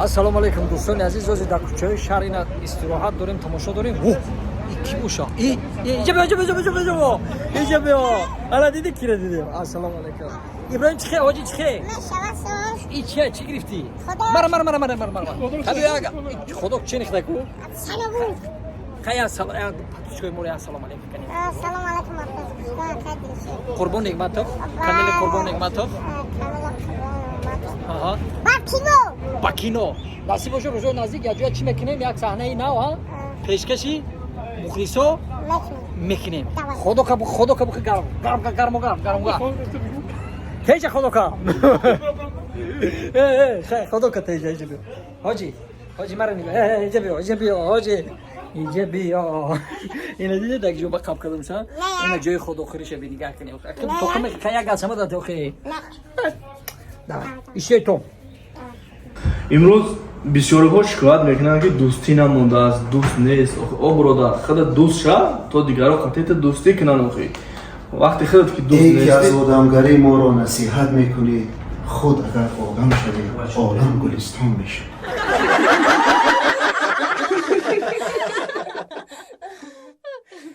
Ассалому алайкум, дӯстони азиз. Ози дар кӯчаҳои шаҳр ина истироҳат дорем, тамошо дорем. О, ки боша? И иҷа биё, иҷа биё, иҷа биё, иҷа биё, иҷа биё. Ана, диди, кира дидем. Ассалому алайкум, Иброҳим. Чихе, ҳоҷи, чихе? И чия, чӣ гирифтӣ? Мара, мара, мара, мара, мара, мара. Хаби як худо че нихта ку? Хая, салом подписчикои моро, ассалому алайкум кани. Салом алайкум. Қурбон Негматов, канали Қурбон Негматов. Аҳа. Ба кино. Ба кино. Насиб боша, рӯзои наздик якҷоя чӣ мекунем? Як саҳнаи нав, ҳа, пешкаши мухлисо мекунем. Худо ка, худо ка, гарм гарм, гарму гарм, гарму гарм. Теҷа, худо ка, э, э, худо ка, теҷа, иҷа биё, ҳоҷи, ҳоҷи, мара нигоҳ, э, иҷа биё, иҷа биё, ҳоҷи, иҷа биё. Ина диде, даг ҷо ба қаб кардам са, ина ҷои худохӯриша би, нигаҳ кунем. Тоқаме як асама да тохи. Давай, иште то. Имрӯз бисёриҳо шикоят мекунанд, ки дӯстӣ намондааст, дӯст нест. О бародар, худат дӯст шав, то дигарро қатъита дӯстӣ кунанд. Охи, вақте худат ки дӯст Эй ки аз нестӣ. Одамгарӣ моро насиҳат мекунӣ, худ агар одам шавӣ, олам гулистон мешавад.